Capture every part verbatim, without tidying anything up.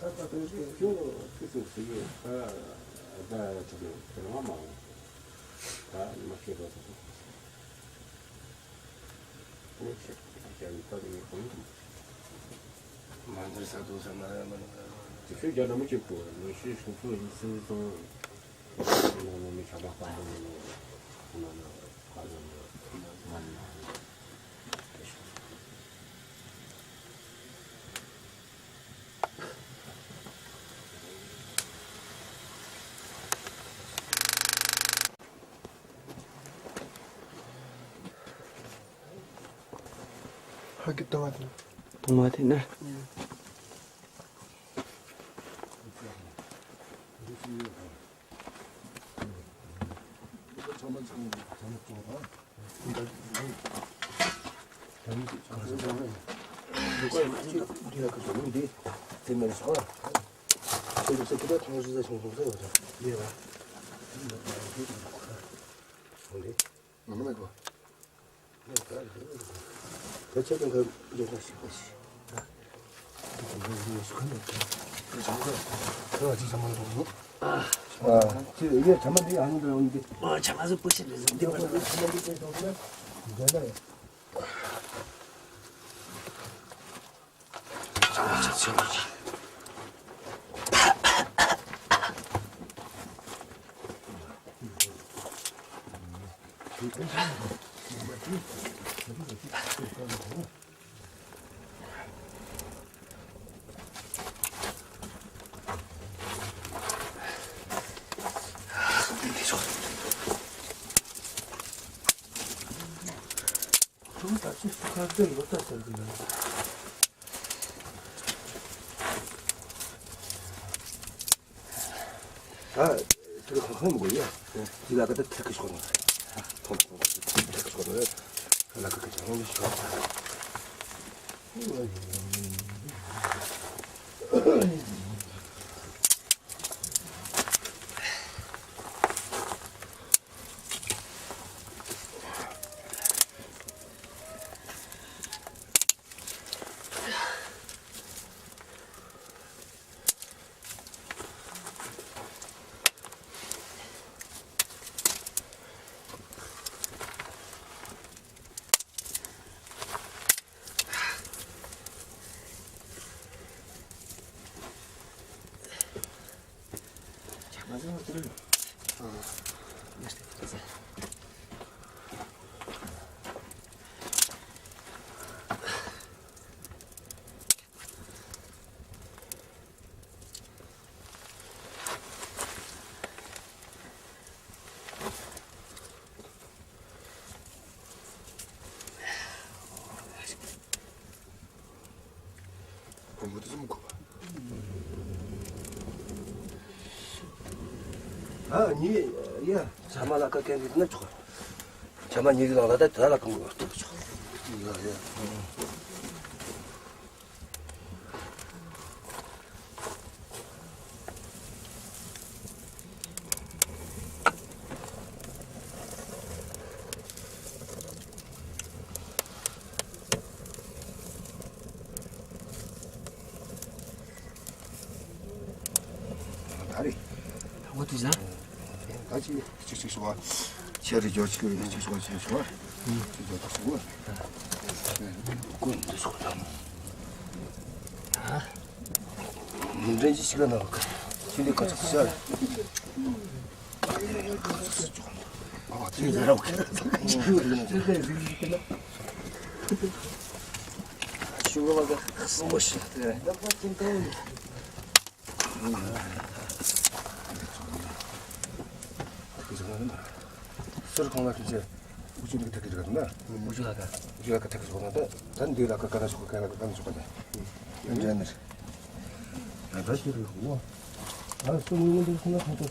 ད་ད་དུང་ཁྱོད་ཁྱོད་ཚོ་ཟེར་གི་ད་ད་ཐུབ་ནས་དེ་རང་མ་འོང་། ད་མ་ཤེས་པ་ཚོ། ཨོ་ཆེ། རྒྱ་ཡིག་ད་དེ་ངས་གོང་དུ། མ་འདིར་ས་དུ་ས་ན་ཡ་མ་ན། དེ་ཚོས་རྒྱ་ནང་མི་གཅིག་གོ་ནང་ཤེས་སོང་ཚོ་ཡིན་སྲིད་སོང་། ཁོང་ནང་མི་ཆ་མ་སྤང་པོ་ནང་ནང་ཁོང་ནང་ནང་ཁ་ནང་ནང་མ་ནང་། ཕ་གི་ལྟ་བ་དེ། ལྟ་བ་དེ་ན། ད་དེ་ག་ཁོང་ཁོང་མི་དགོས་ཡ། དེ་ལ་ཀ་ད་ཐེག་གི་ཤོར་ནོ། ཁོང་ཁོང་ཐེག་གི་ཤོར་ནོ། ལ་ཀ་ཀ་ཅང་མི་ཤོར། ཨ་ནི་ཡ། ཚང་མ་ལ་ཀ་ཀན་གི་ན་ཆོག་ཚང་མ་ཉིད་ཀྱི་ནང་ལ་ད་ད་ལ་ཀུན་གོ་ཏུ་ཆོག་ཡ་ཡ། ད་རེད། འོ་དེ་ཟ། ད་ཅི་ཅི་ཅི་ཞུ་བ། ཆེ་རེ་ཇོ་ཆི་ཅི་ཞུ་བ་ཅི་ཞུ་བ། ཅི་ཇོ་ད་ཞུ་བ། ཀུན་འདི་སོགས་དང་། མི་འདྲེན་ཅི་ཞིག་ལ་ན་ཅི་འདི་ཀ་ཚོགས་ཤར། ཨ་ཅི་ཟེར་རོགས། ཞུ་བ་ག་སྲིན་པོ་ཞིག་དེ། སུར་ཁང་ལ་ཁྱེད་ཚོས་དབུ་ཆུ་འདི་ཐེག་གི་རེད་ན། དབུ་ཆུ་ལ་ད། དབུ་ཆུ་ལ་ཁ་ཐེག་གི་ཟོག་ན་ད། ད་འདི་ལ་ཁ་ཁ་ན་ཟོག་ཁ་ན་ཁ་ན་ཟོག་ཁ་ན། འདྲ་ནི། ད་ད་ཤི་རེད་ཧོ། ད་སུ་ངུ་ངུ་འདི་ཁོ་ན་ཁོ་ཚོ།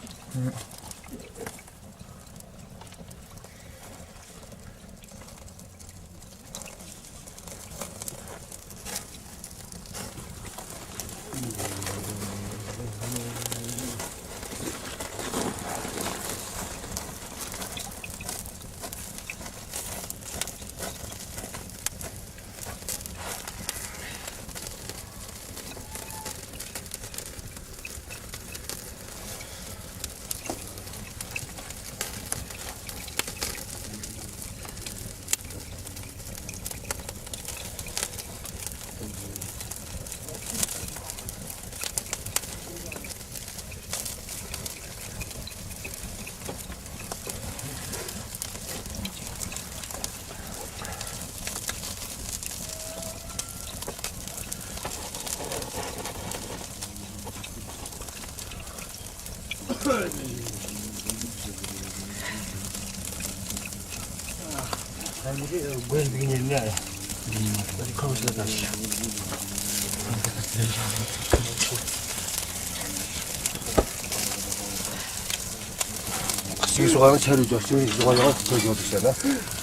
ཤིང་སོགས་ཡང་ཆ་རུ་འཇོག་ཤིང་རིགས་སོགས་ཡང་ཆ་འཇོག་ཏུ་བྱས་ན།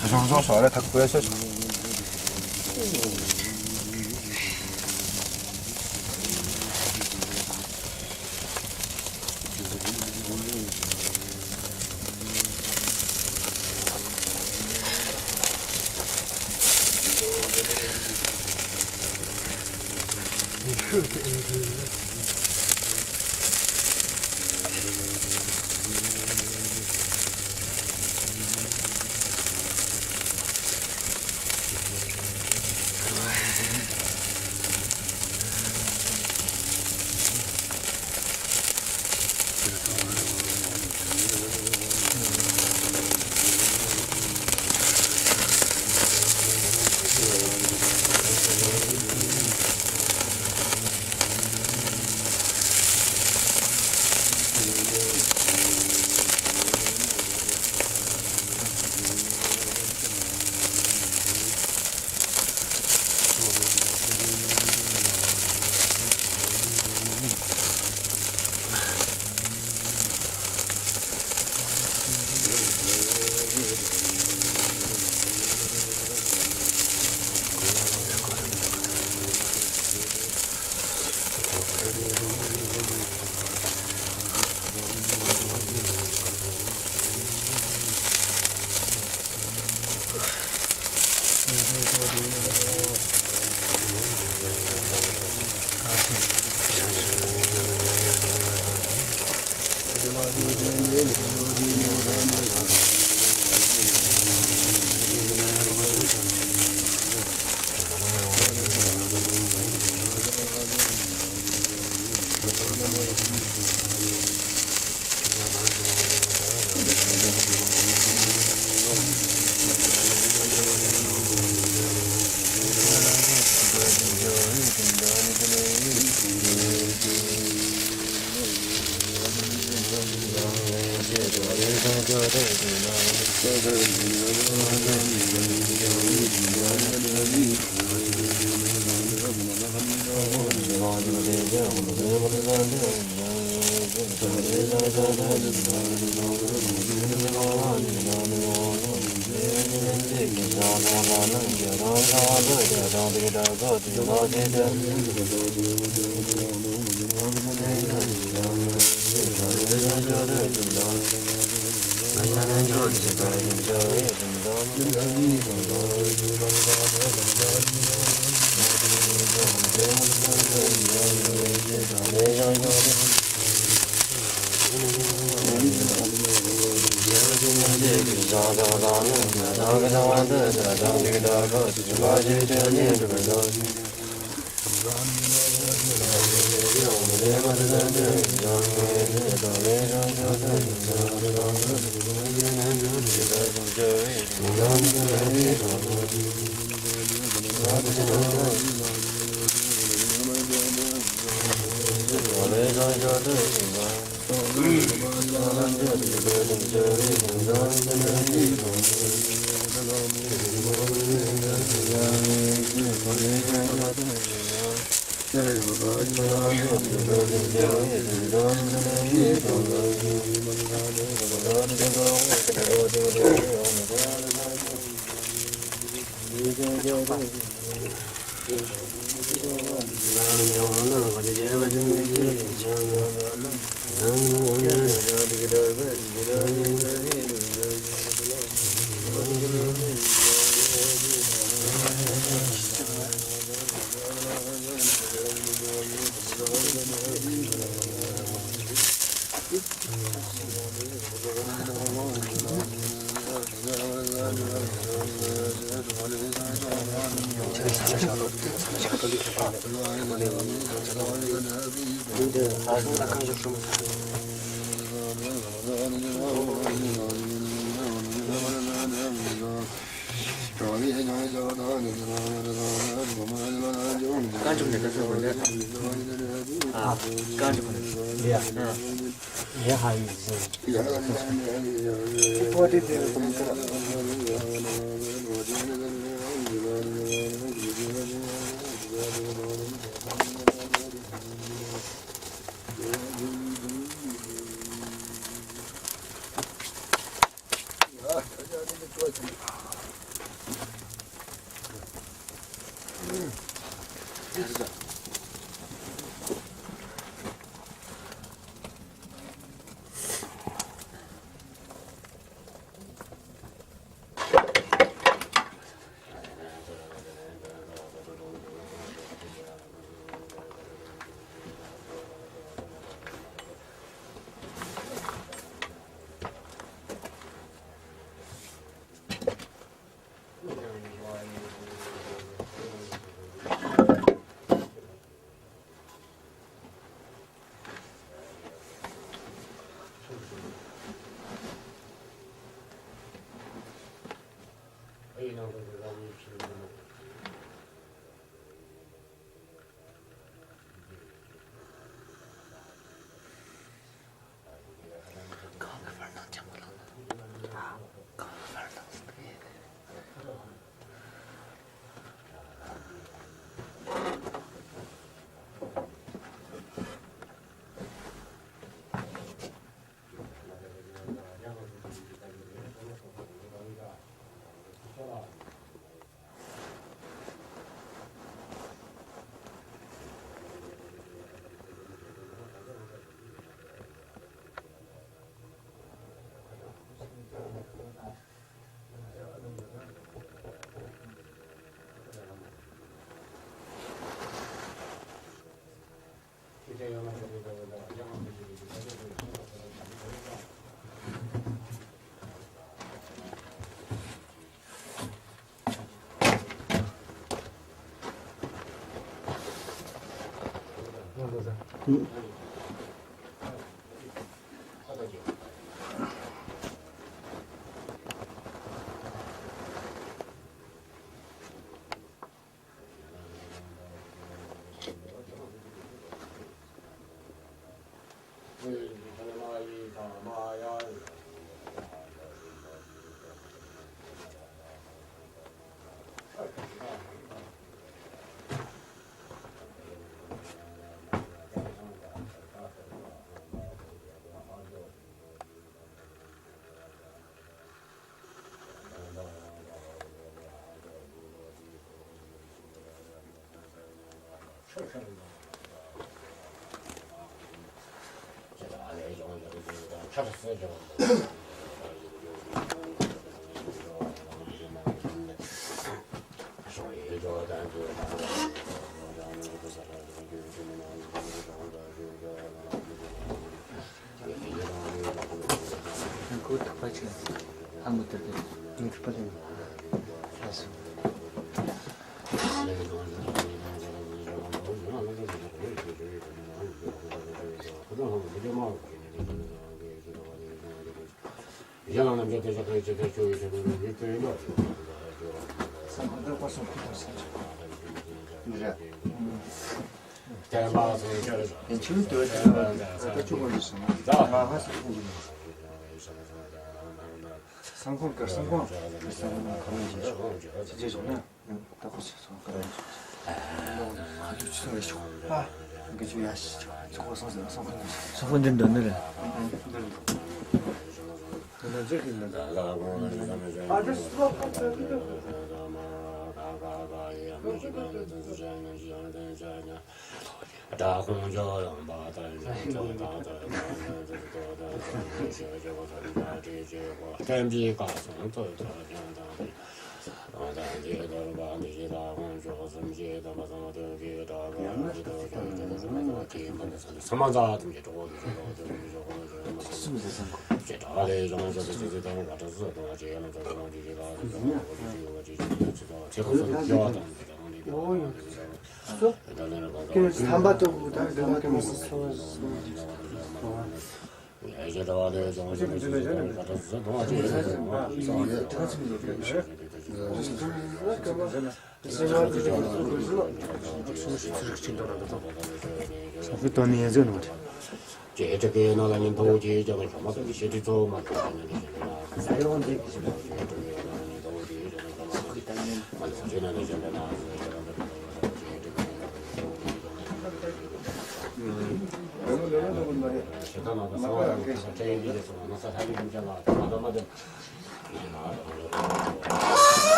གཞུང་བཟང་སོགས་ར་ཐག་པའི་ཤ། ཁོ་ཐག་པ་ཆེ། ཨ་མོ་དེ་དེ་ངས་ཐག་པ་ལེན། ལགས་སོ།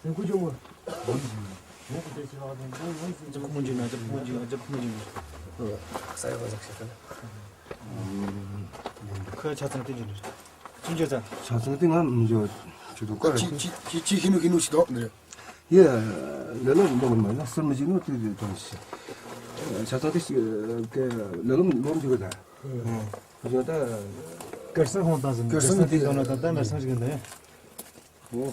ཟེར་ཁུ་ཆུང་མོ། རྒྱབ་ཁུངས་འཇུག་ན་རྒྱབ་ཁུངས་འཇུག་ན་རྒྱབ་ཁུངས་འཇུག་ན། ས་ཡ་བ་ཟག་ཤེས་ཀ་ན། ཁོས་ཆ་ཚང་དེ་འཇུག་ན། ཅི་འཇུག་ཚང་། ཆ་ཚང་དེ་ང་མི་འཇུག་ཅི་འདུག་ག་ཅི་ཅི་ཅི་ཅི་ཤི་ནུ་ཤི་ནུ་ཞིག་འདུག་འདི། ཡ། ལ་ལ་མི་འདུག་མ་ལ་སེར་མི་ཅི་ནུ་དེ་དེ་དང་ཤི། ཆ་ཚང་དེ་ཤི་ག་ལ་ལ་མི་འདུག་ག་ད། ཡོད་ད། ཀར་སང་ཧོང་ཏང་ཟིན་ཀར་སང་དེ་དང་ན་ད་ད་ན་སང་ཞིག་འདི། ཨོ།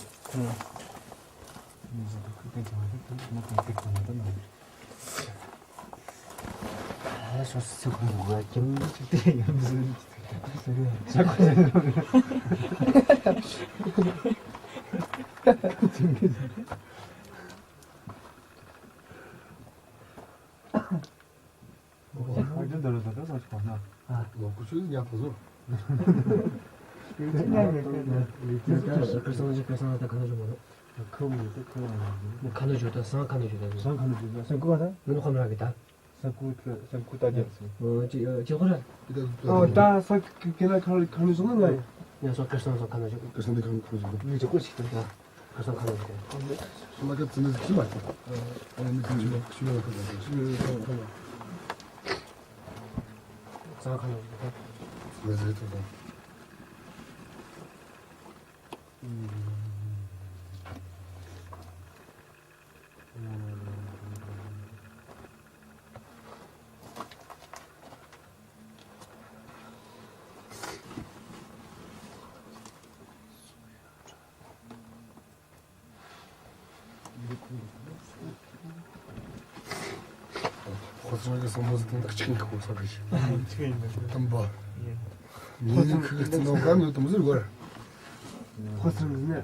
ཁོ་ཚོ་ཉག་ཐོ་བཟོ། ཁ་སང་ཁ་སང་ད་ག་ནས་བྱུང་བ་ནོ། ཁ་མོ་ཡོད་ད་ཁ་ཡང་ཡོད། ཁ་ནས་བྱུང་ད་སང་ཁ་ནས་བྱུང་ད་སང་ཁ་ནས་བྱུང་ད་སང་ཀུ་བ་ད་ནུ་ཁོམ་ར་གི་ད་སང་ཀུ་སང་ཀུ་ད་རྒྱབ་སི། ཨོ་ཅི་ཅི་ཁོ་ར། ཨོ་ད་ས་ཀི་ན་ཁ་ཁ་ནས་སོང་ན་ང་ཡ་སོ་ཁ་སང་སོ་ཁ་ནས་བྱུང་། ཁ་སང་དེ་ཁ་ཁ་ནས་བྱུང་། ནི་ཅི་ཁོ་ཞིག་ད། ཁ་སང་ཁ་ལོ་ཞིག་དང་། སོ་མ་ཁ་ཙི་ནི་ཟིག་ཤི་མ་ཐུབ། ཨ་ནི་ཁ་ཆུ་ཁ་ཆུ་ཡོད་ཁ་ལོ་ཞིག་ཤི་ཡོད་ཁ་ལོ། སང་ཁ་ལོ་ཞིག་དང་། ཟེ་ཐུབ་དང་། ཁོ་ཚོ་གི་སོང་མོ་ཟིག་དང་ཆིག་ཁོ་ཚོ་གི་ཤི། ཆིག་ཡིན་པ་ཤི། དམ་པ། ཉིན་ཁུག་ཙི་ནོ་ག་མི་དུམ་ཟིག་གོ། ཁོ་ཚོ་གི་ནི།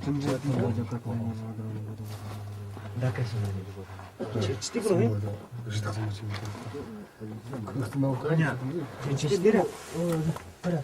ཁྲིམས་འཛིན་དམ་པ་ཅག་ཁ་ཁོ་ནི་མ་དང་མ་དང་མ་དང་། ད་ག་ཤི་ན་ནི་གོ། ཆི་ཆི་ཏི་གོ་ནི། རི་དྭགས་སོང་མོ་ཆི་མི་དང་། ཁུག་ཙི་ནོ་ག་ཉ། ཆི་ཏི་ར། ཨོ་ར། ཨོ་ར།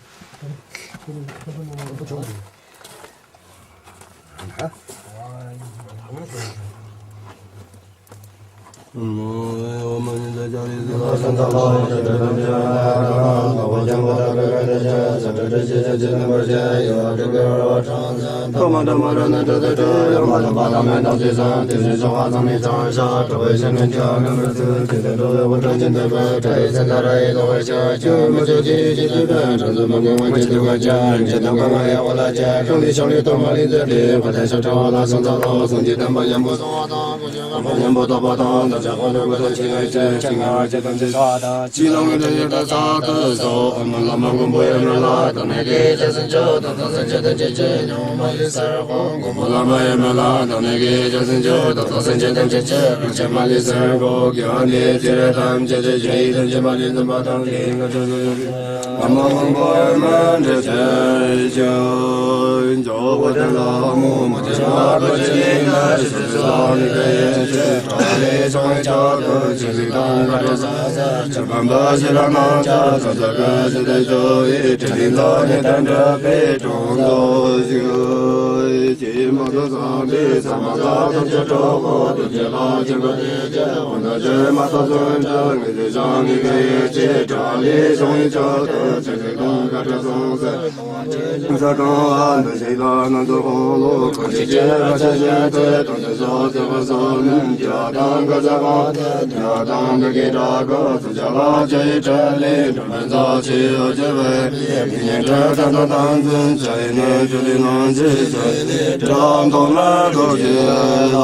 མཉམ་པོ་རྟོགས་པ་དང་དམ་བཅའ་དཔང་ལུང་པ་དང་ཆེ་བའི་ཆོས་ཆེ་ངེས་པ་ཅན་ཐམས་ཅད་ས་དང་ཅི་ལོང་གི་དོན་ཡོད་དང་ས་དུ་སོགས། ཨོཾ་བླ་མ་མགོན་པོ་ཡུམ་ལ་དམ་ནི་གི་རྒྱལ་སྲིད་མཆོག་དང་དང་སེམས་ཅན་ཐམས་ཅད་ཀྱི་ཉོན་མོངས་ཡེ་སར་ཧོ། མགོན་པོ་བླ་མ་ཡུམ་ལ་དམ་ནི་གི་རྒྱལ་སྲིད་མཆོག་དང་དང་སེམས་ཅན་ཐམས་ཅད་ཀྱི་ལུས་ཅན་མ་ལུས་སར་ཧོ། དགེ་བ་འདི་ཚེ་རབས་ཐམས་ཅད་དུ་ཞུ་ཡི་དོན་ཆེན་པ་ལས་འཛིན་པ་དང་དེའི་ངག་ཆོས་སུ་ཡོད། ཨོཾ་མགོན་པོ་ཨེ་མ་འདྲེ་ཆེ་ཆུ་འཇོག་པོ་དེ་ལ་མོ་མོ་དེ་མ་གོ་ཆེ་ལི་ན་ཤི་སི་ལ་ནི་ག་ཡེ་ཆེ་ཏྲ་ལེ་ཆང་ཆ་གོ་ཆེ་ལི་དང་ག་ཏོ་ས་ས་ཆ་བམ་པ་ཤི་ལ་ནང་ཆ་ས་ས་ག་ཤི་དེ་ཆོ་ཡི་ཏྲི་ལི་ལ་ནི་དན་དྲ་པེ་ཀྲོང་ལོ་ཞུ་ཡི་ཆེ་མ་གོ་ས་འདི་ས་མ་ས་ཐམས་ཅད་གྲོགས་པོ་དུ་ཆེ་ལ་ཆེན་པོ་དེ་ཆེ་འོ་ན་ཆེ་མ་ས་ཚོན་ཆ་ངེས་ཆེ་ཤང་ནི་ག་ཡེ་ཆེ་ཏྲ་ལེ་ཤོང་ཡི་ཆ་ཏོ་ཆེ་ལི་དང་ག་ཏྲ་སོང་ས། ས་དང་ཨ་འདི་ཞིག་ལ་ནང་དུ་ཧོང་ལོ་ཁོ་ཆེ་ཆེ་ར་ཆེ་ཆེ་ཏེ་དང་དེ་སོ་ཚེ་བ་སོ་ནན་ཇ་དང་ག་ས་གང་ཏེ་ཇ་དང་འདི་གི་དྲ་ག་སུ་ཇ་ལ་ཇ་ཡི་དྲ་ལེ་དྲ་མན་ཛ་ཆེ་ཨ་ཇ་བེ་མི་ཉེ་དྲ་ད་ད་དང་ཚུན་ཇ་ཡི་ནན་ཇུ་ལི་ནང་ཇེ་ཇ་ཡི་ནེ་དྲ་མཐོ་ན་དོ་ཇེ་ལ་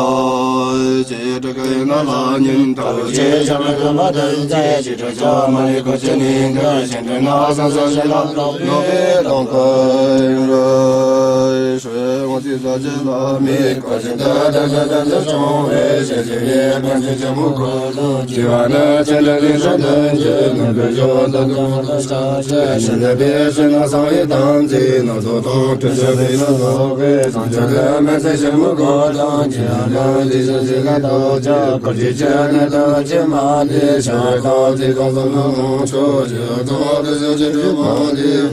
ཇེ་དྲ་ག་ཡི་ན་ལ་ཉིན་ད་ལོ་ཇེ་ཇ་མེ་ད་མ་ད་ཡུ་ཇེ་ཇེ་དྲ་ཇ་མ་ལི་གོ་ཇེ་ནི་ག་ཇེ་དྲ་ན་ས་ས་ཇེ་ལ་ནོ་བེ་དང་ཁ་ཡུ་ར། ཧྲེ་ཝང་ཙི་ས་ཅི་ལ་མི་ཀ་ཅི་ད་ད་ད་ད་ད་ཅོང་ཝེ་ཤེ་ཅི་ཡེ་ཀ་ཅི་ཅི་མུ་ཁོ་ལོ་ཅི་བ་ན་ཅན་དྲ་ལི་ས་དན་ཅི་ནུ་གུ་ཇོ་ད་དུ་ད་ཤ་ཅི་ཤ་ད་བེ་ཤི་ན་སང་ཡེ་དམ་ཅི་ནོ་ཟོ་དོ་ཏུ་ཤ་བེ་ན་ལོ་ཝེ་སང་ཅི་ལ་མེ་ས་ཤི་མུ་ཁོ་དང་ཅི་ན་ལ་ཅི་ཤ་ཅི་ལ་དོ་ཅི་ཀ་ཅི་ཅི་ན་དང་ཅི་མ་ལི་ཤ་དང་ཅི་དང་ཟོ་ནུ་ནོ་ཆོ་ཅི་དོ་ཏུ་ཤ་ཅི་རུ་མ་ལི།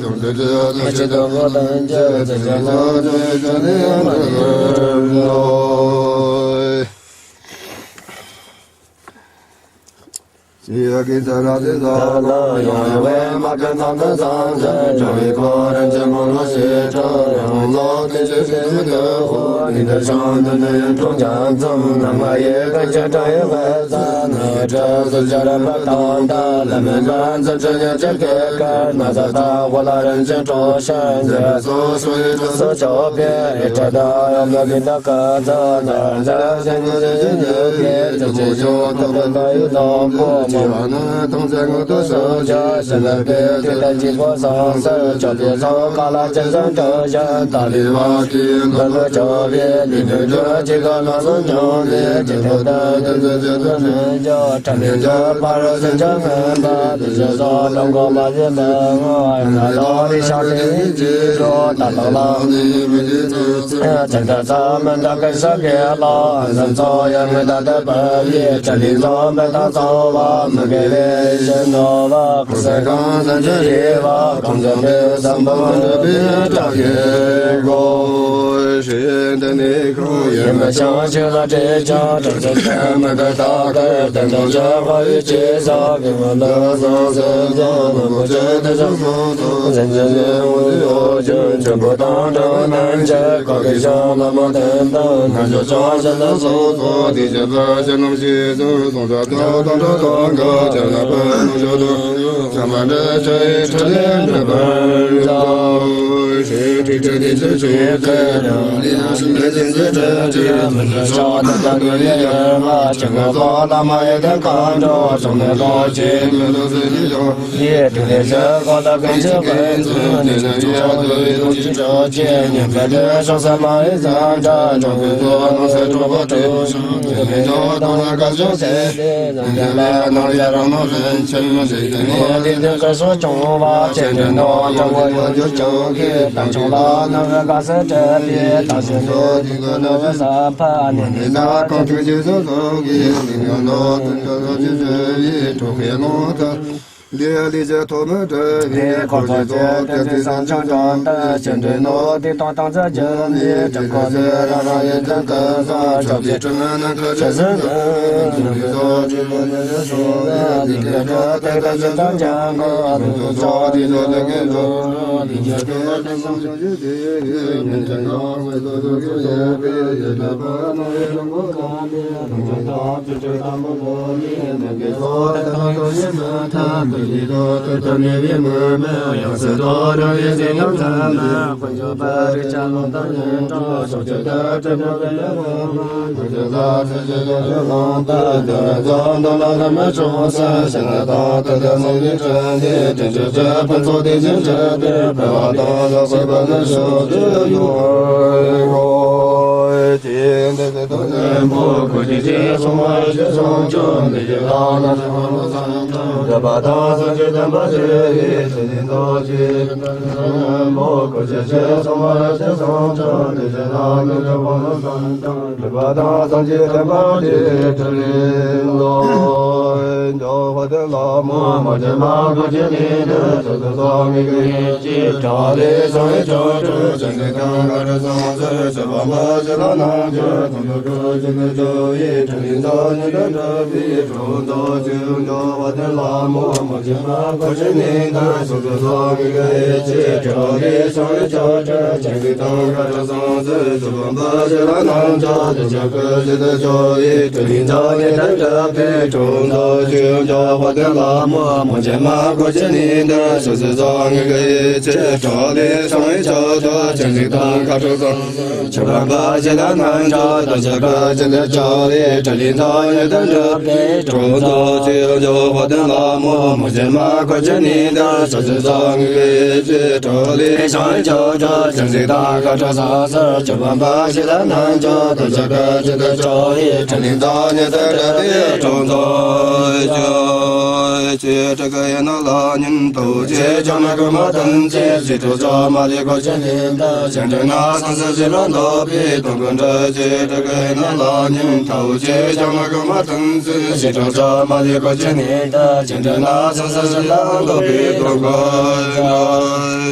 དྲན་ན་ཚེ་ཚེ་ཞིང་དང་འདོད་པའི་དོན་ཀུན་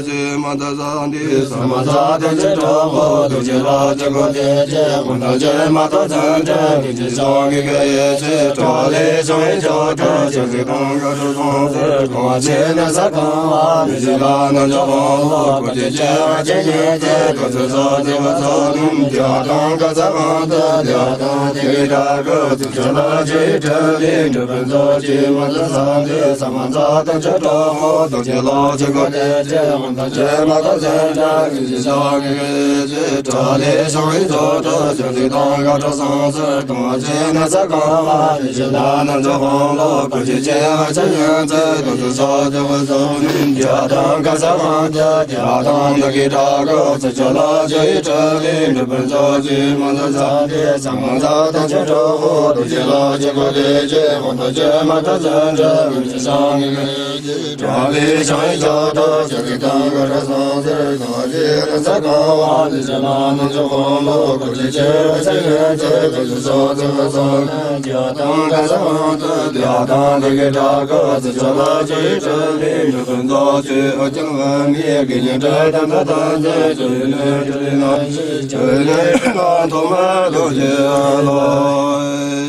ཅི་མ་འདས་ས་འདི་ས་མ་ཟ་ཐམས་ཅད་གྲོགས་པོ་རྡོ་རྗེ་ལ་ཅི་དགོས་དེ་ཅི་དགོས་ཐམས་ཅད་མ་ཐོབ་ཚུལ་དྲན་ཀུན་གྱི་བྱང་གི་གེ་ཡེ་ཆེ་གྲོགས་ལས་བྱུང་བའི་མཆོག་ཏུ་ཆོས་ཚིག་དང་དགའ་སྤྲོ་སོང་ཟེར་གང་བ་ཆེ་ན་ས་གང་བ་མི་ཞིག་ལ་ནང་འཇོག་དབང་ལོ་ཀུན་གྱི་ཆེ་བ་ཆེ་ཡིན་ཚེ་དོ་ཚེ་ས་ཚེ་བ་ཚོ་ནུམ་རྒྱ་དང་ག་ས་གང་དུ་རྒྱ་དང་དེ་གི་དགྲ་གི་ཚུལ་ཆ་ལ་ཆེ་ཁྲ་ལས་གྲུབ་པའི་མཛོད་ཅིག་མ་ཚུལ་བསམ་སྟེ་ས་མ་ཚ་དང་ཆ་གྲོགས་མོ་དང་ཆེ་ལོ་ཆེ་གོ་ཏེ་ཆེ་འོང་དང་ཆེ་མ་ཐོ་ཆེ་འདྲ་གི་ཆེ་ཤོག་གི་ཆེ་གྲོགས་ལས་ཤོག་གི་ཆོག་གྲོགས་ཆོག་ཚིག་དང་ག་གྲོགས་སང་སར་དང་ཆེ་ན་ས་གང་བ་ཆེ་ཆེ་ན་ན་ཆོག་ཧོང་ལོ་ཀུ་ཆེ་ཆེ་ཧ་ཆེ་ཡན་ཚེ་དང་ཆེ་ཤོག་ཆེ་བ་སོ་ནི་རྒྱ་དང་ག་ས་གང་ཆེ་རྒྱ་དང་ད་གི་དྲག་གི་ཚེ་ཆོ་ལ་ཆེ་ཁྲ་ལི་འགྲུབ་པར་མཛོད་ཅིག་མ་ཚ་ཚ་དེ་ས་མ་ཚ་དང་ཆེ་གྲོགས་ཧོ་དང་ཆེ་ལ་ཆེ་གོ་ཏེ་ཆེ་ཧོ་དང་ཆེ་མ་ཐ་ཚན་ཁྲ་ལི་ཆེ་ཤང་གི་ཁ་ཡི་ཆེ་ཁྲ་ལི་ཤང་ཡི་ཆ་ཐ་ཆེ་གི་ཐང་ག་ར་སང་སེ་ག་ལི་ར་ས་ག་བ་ལི་ཆེ་ལ་ནང་ཆོ་ཧོ་ལོ་ཀུ་ཆེ་ཆེ་ར་ཆེ་ཡ་ཆེ་ཁྲ་ཆེ་ཤོ་ཆེ་ཁྲ་སོ་ན་ཡ་དང་ག་ས་ཧོ་ཏ་ཡ་དང་ལི་གི་དྲག་ག་ཚེ་ཆོ་ལ་ཆེ་ཁྲ་ལི་ཉོ་ཁུན་ཛོ་ཆེ་ཨ་ཅང་བ་མི་གི་ཉེ་དྲ་དམ་ད་དམ་ཚེ་ཆོ་ཡི་ནེ་ཁྲ་ལི་ན་ཆེ་ཆོ་ཡི་ནེ་ཁྲ་ལ་ཐོ་མ་ལོ་ཆེ་ལོ་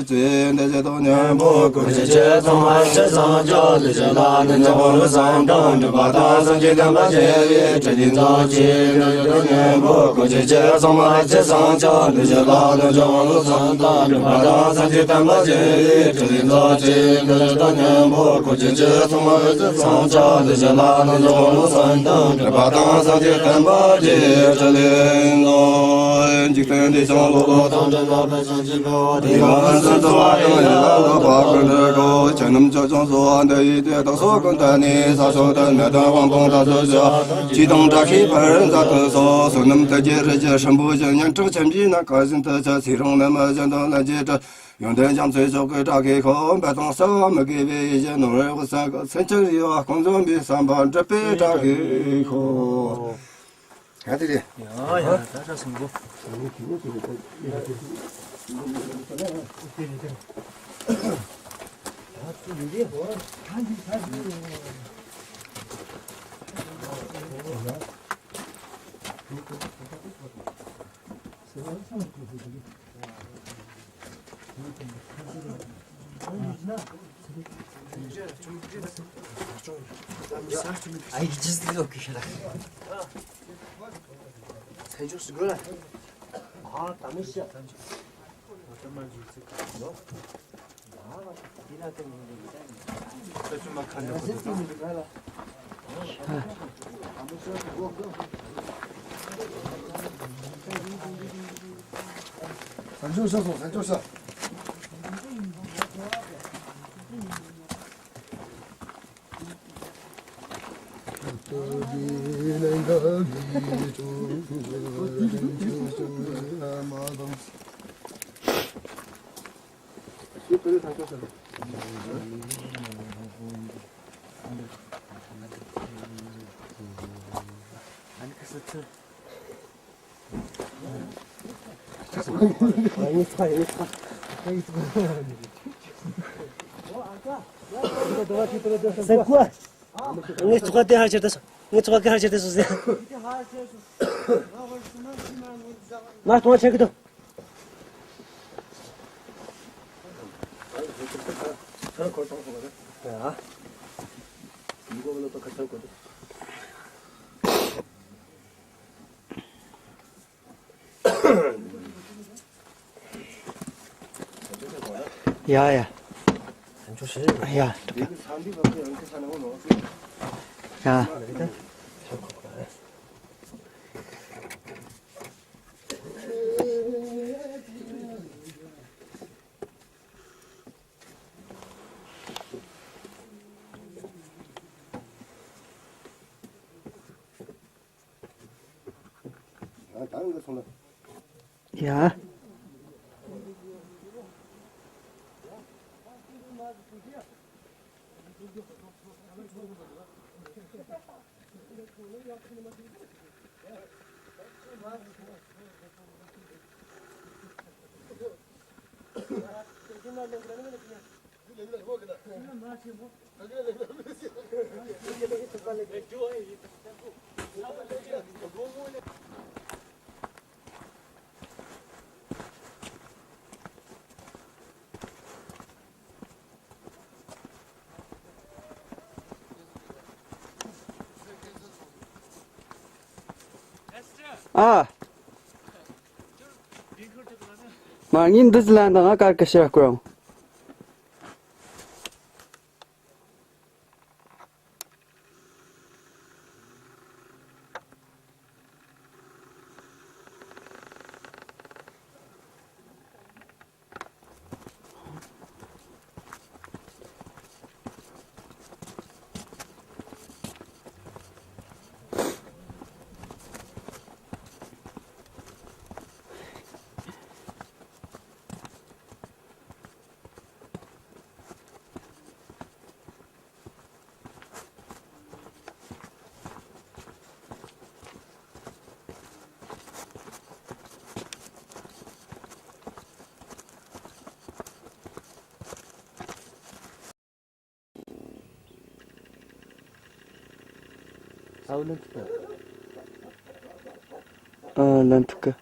ཚེ་འདི་ཆེ་དང་མཉམ་པོ་ཀུན་གྱི་ཆེ་ཚང་མ་ཆེ་སང་ཆ་འདི་ཆེ་ལ་ནི་ཉོ་ཁུན་ལུ་སང་དང་འགྲུབ་པ་དང་སངས་རྒྱས་བསྟན་པ་ཆེ་བའི་ཁྲ་ལི་ཛོ་ཆེ་ནི་ཡོད་དང་མཉམ་པོ་ཀུན་གྱི་ཆེ་ཚང་མ་ཆེ་སང་ཆ་འདི་ཆེ་ལ་ནི་ཉོ་ཁུན་ལུ་སང་དང་འགྲུབ་པ་དང་སངས་རྒྱས་བསྟན་པ་ཆེ་བའི་ཁྲ་ལི་ཛོ་ཆེ་ནི་ཡོད་དང་མཉམ་པོ་ཀུན་གྱི་ཆེ་ཚང་མ་ཆེ་སང་ཆ་འདི་ཆེ་ལ་ནི་ཉོ་ཁུན་ལུ་སང་དང་འགྲུབ་པ་དང་སངས་རྒྱས་བསྟན་པ་ཆེ་ཁྲ་ལི་ཛོ། འཇིག་རྟེན་འདི་ཞིང་ལོ་ལོ་དང་བྲལ་བ་དང་ཞིང་གཅིག་པའོ། དེ་ཡང་སུ་འཚོ་བ་དང་ཡིད་ལ་བབ་པ་ཀུན་ཏུ་གོ། ཆོས་རྣམས་ཆོས་ཀྱང་གསོལ་བ་འདེབས་ཡོད་དེ། བདག་སོགས་ཀུན་ད་ནི་ས་ཕྱོགས་དུ་མེ་ཏོག་དབང་ཕུང་དག་ཚོལ་ཞིང་། ཅི་དང་བཀྲ་ཤིས་འཕེལ་མཛད་དུ་གསོལ། བསོད་ནམས་དུས་ཀྱི་རི་རྒྱལ་ཧྲིལ་པོ་བཞིན། སྙན་གྲགས་ཆེན་པོའི་ནམ་མཁའ་བཞིན་དུ་ཁྱབ། ཚེ་རིང་ནད་མེད་གཞན་དོན་ལ་འཇིགས་བྲལ། ཡོན་ཏན་རྒྱ་མཚོའི་མཆོག་གི་བཀྲ་ཤིས་ཤོག་འབད་དང་བསིལ་བ་མི་དགེ་བའི་ཡིད་བཞིན་ནོར་བུའི་དབུས་ས་གི། ཚེ་ཕྱི་རུ་འོད་དཔག་འཛུམ་པའི་བསམ་པ་འགྲུབ་པའི་བཀྲ་ཤིས་ཤོག་ཡ་དེ་རེད། ཡ་ཡ་ད་ད་སོང་གོ། ཨ་ཡིག་ཇི་སི་ལོ་ཀི་ཤ་ར། མཚན་མཆོག་ཟེར་དགོས་ལ། ཨ་ད་མི་ཤ། མཚན་མཆོག་ཤ་སོང་། མཚན་མཆོག་ཤ། ངས་ཚོགས་དེ་ཧར་ཆེར་ལྟ་སོང་། ངས་ཚོགས་དེ་ཧར་ཆེར་ལྟ་སོང་ཟེར། ང་གཏོང་ཆེན་གི་འདུག་ཡ་ཡ། ཡ། ཡ། ཡ། ཨ། མ་ངས་འདི་ཟི་ལན་དང་ང་ཀར་ཀི་ཤར་སྐོར། ཨ། ལན་ཐུག་གི།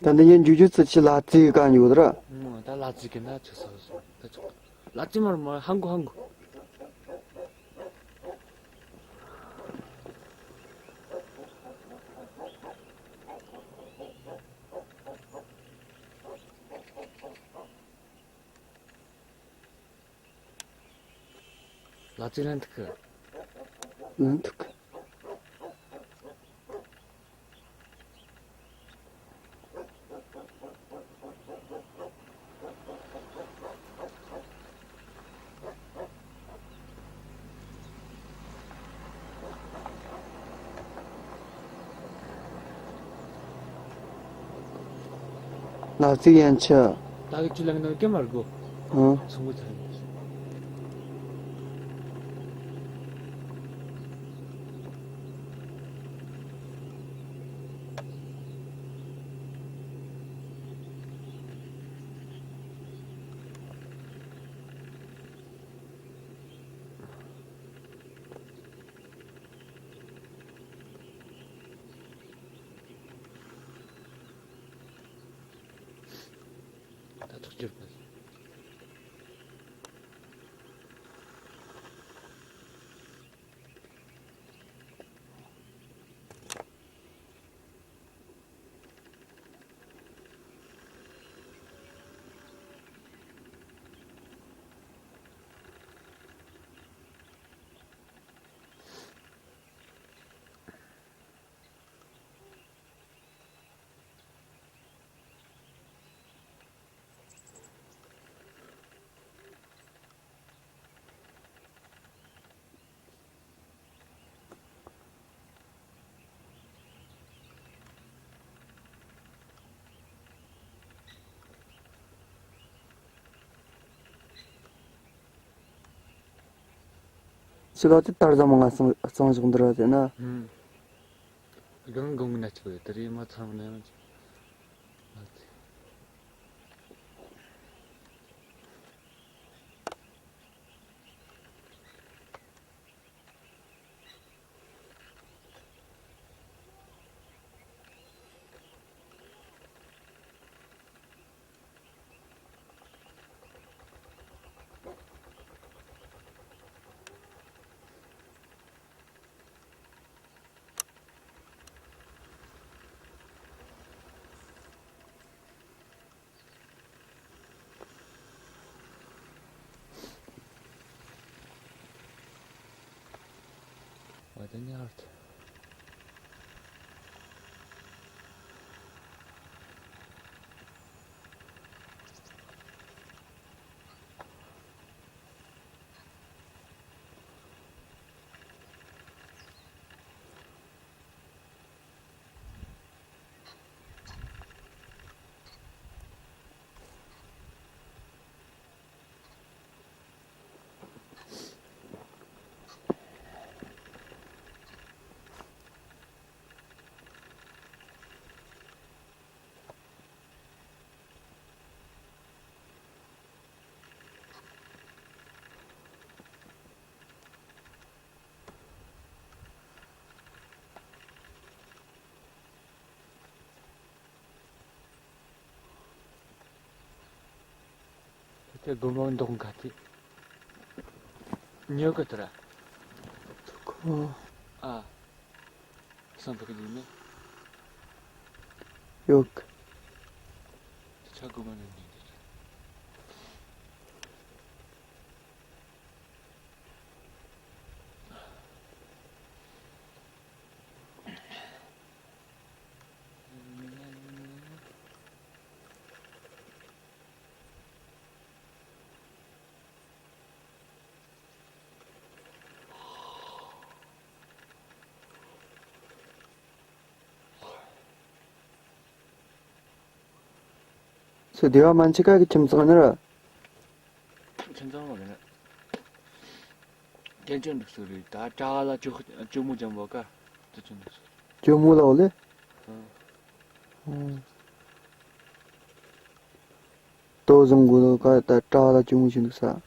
ད་འདི་ཡན་ཇུ་ཇུ་ཚུ་ཆི་ལ་ཙི་ག་ཉོ་དར། ད་ལ་ཙི་གི་ན་ཆི་ས་སོ་ད་ཆོག་ལ་ཙི་མར་མ་ཧང་གོ་ཧང་གོ། ལ་ཙི་ལན་ཐུག་གི། ལན་ཐུག་གི། ཨ་ཙི་ཡན་ཆད། ད་གི་ཅི་ལང་ནོ་ཀེ་མར་གོ། ཨང་། སོང་གོ་ཚར། ད་ཐུག་ཅིག་པ། ཕྱི་ལོགས་དེ་དར་ཟ་མང་ང་གཙང་གཙང་བཞག་འདིར་བ་དེ་ན། ཨུམ། སྒང་སྒང་ན་ཆུ་དེ་རེད་མ་ཚང་ན་ཡང་། What on earth? དེ་དགོན་པ་མདོག་འགའ་དེ། ཉོ་གི་དེ་ར། ཁོ། ཨ། བསམ་པ་གི་ཡིན་ནི། ཡོད། ཆ་དགོས་མ་ནི་ཉིན་དེ། སུ་སྡེ་བ་མན་ཆད་ཀ་གི་ཁྱིམ་ཚང་ནི་ར། ཁྱིམ་ཚང་མ་གི་ནི། དེ་ཅི་འདུག་སུ་རེད་ད་གྲྭ་ལ་ཅོ་ཅོ་མོ་ཅམ་བོ་ཀ་དེ་ཅི་འདུག་སུ། ཅོ་མོ་ལ་འོ་ལེ། ཨང་། ཏོ་བཟང་གོ་ལོ་ཀ་ད་གྲྭ་ལ་ཅོ་མོ་ཅི་འདུག་ས། ཨང་།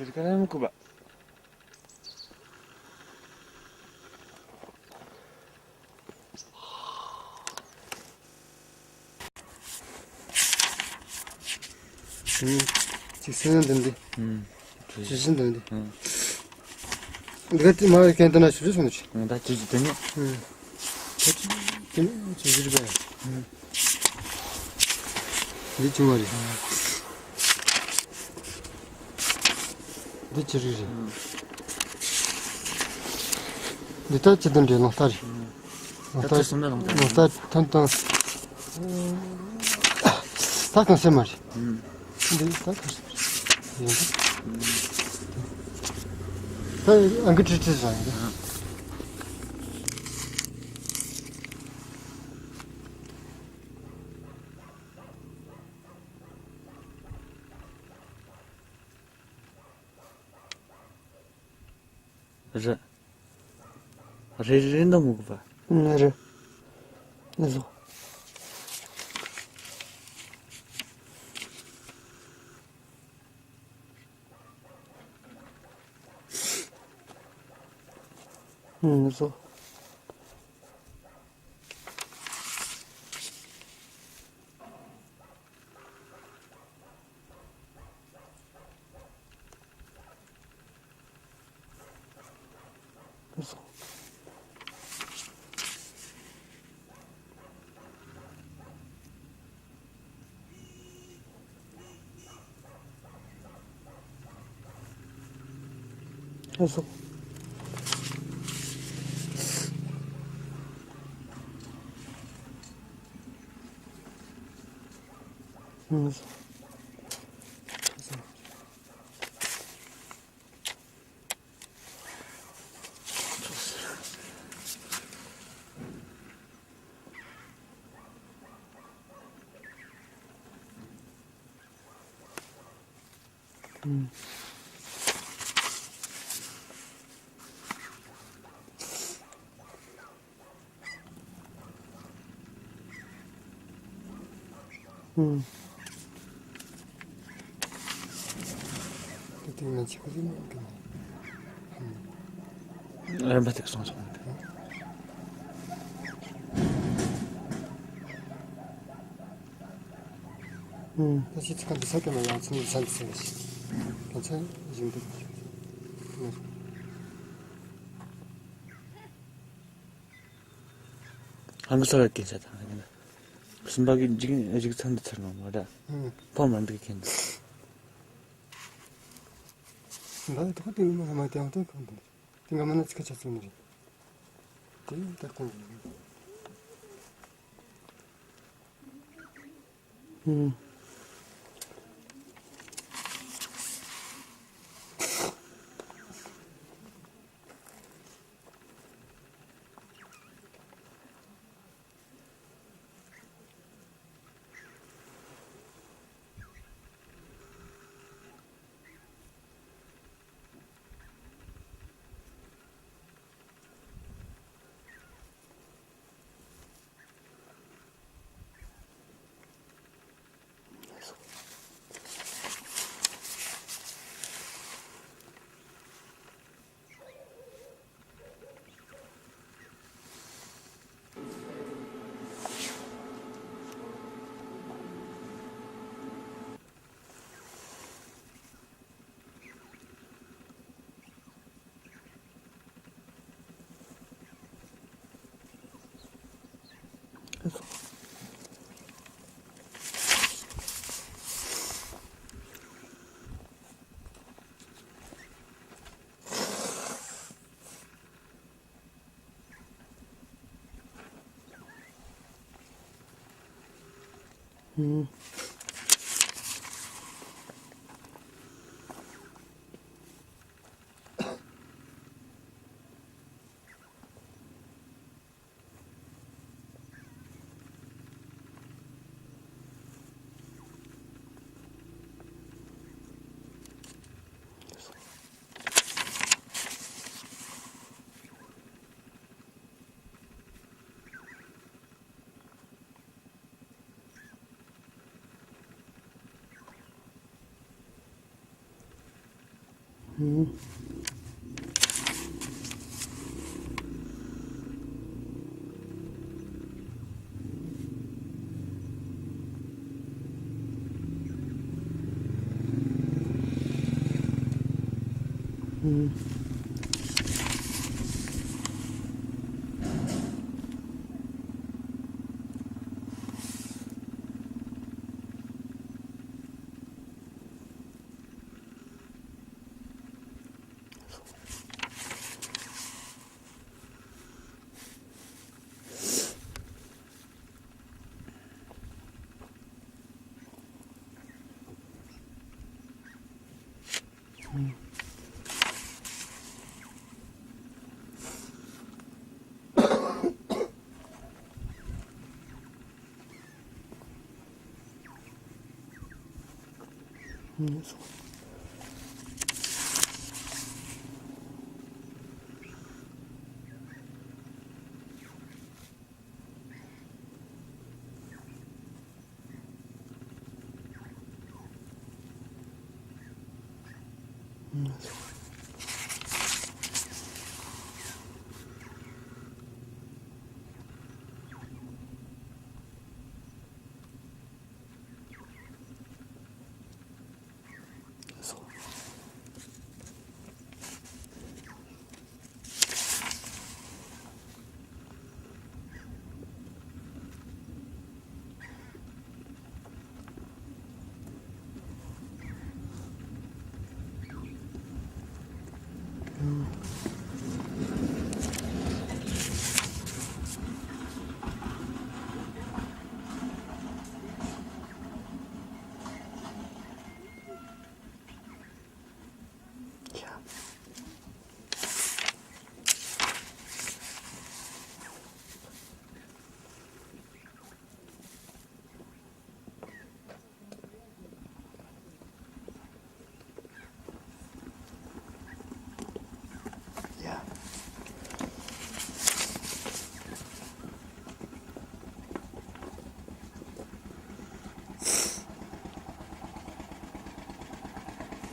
འདིར་ཀ་ར་མི་ཁུ་བ། ཅིག་སེམས་ནང་འདི་འདི། ཨུམ། ཇི་བཞིན་འདི་འདི། ཨུམ། འདི་ག་དེ་མ་བའི་ཁྱེད་ལྟ་ན་ཞུ་རེ་སོང་ནི་ཅི། ཨུམ། ད་ཇི་བཞིན་འདི་ནི། ཨུམ། ད་ཅི་དེ་ནི་ཇི་བཞིན་རེད་པས། ཨུམ། འདི་བྱུང་བ་རེད། འདི་ཅི་རིགས་རེད། འདི་ལྟར་ཅི་དང་འདྲའི་ལོང་ལྟ་རེད། ལོང་ལྟ་ལོང་ལྟ་ཐོན་དང་། ད་གང་སེམས་མ་རེད། འདི་ད་གང་སེམས་རེད། ད་ཨང་ཀི་ཁྲི་ཁྲི་བཟང་ཡིན། རེད། རེད་རེད་འདུག་མི་དགོས་པ། ཨུ་རེད། ཨུ་བཟོ། ཨུ་བཟོ། ཨུམ། དེ་དེ་ང་ཆི་གི་རིང་གི་ནི། རིམ་པ་དེ་གསུངས་སོང་། ཨུམ། ད་ཅི་ཚིག་ག་འདི་ས་ག་ལ་ཡང་ཚིག་འདི་ས་འདི་ས་ག་ཞིག་ག་ཚ་བཞིན་དུ། ཧང་གི་ས་བའི་སྐད་ཆ་དང་། གསུམ་པ་གི་འཇིག་འཇིག་ཚང་དུ་ཚར་ནོ་མ་ར། ཧུམ། ཕོ་མ་འདུག་མཁན་འདུག། ད་ལྟ་ཁོ་དེ་མ་མ་དེ་ཧོ་དེ་ཁོ་འདུག། དེ་འགའ་མ་ན་ཚིག་ཁ་ཆ་ཚིག་ནི་རེད། ཨུམ།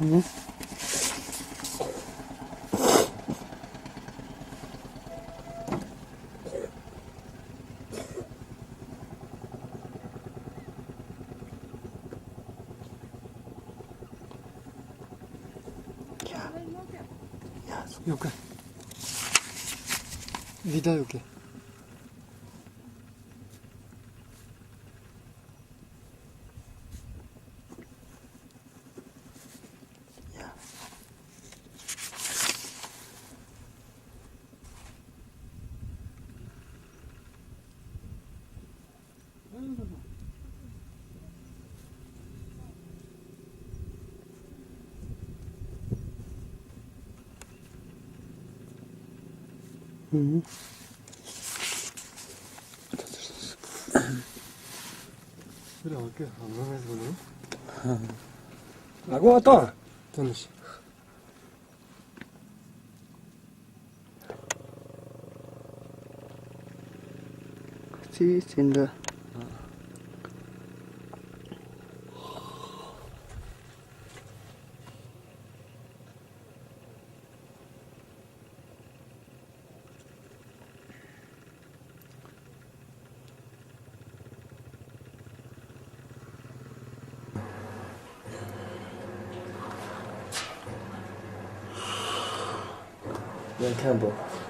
ཨུམ། ཡོད་གི། འདི་འདྲ་ཡོད་གི། ཨུ། ཨ་ཁུ་ཨ་ཏོ། ཙི་ཙི་འདི། ཡང་ཁྱམས་པོ།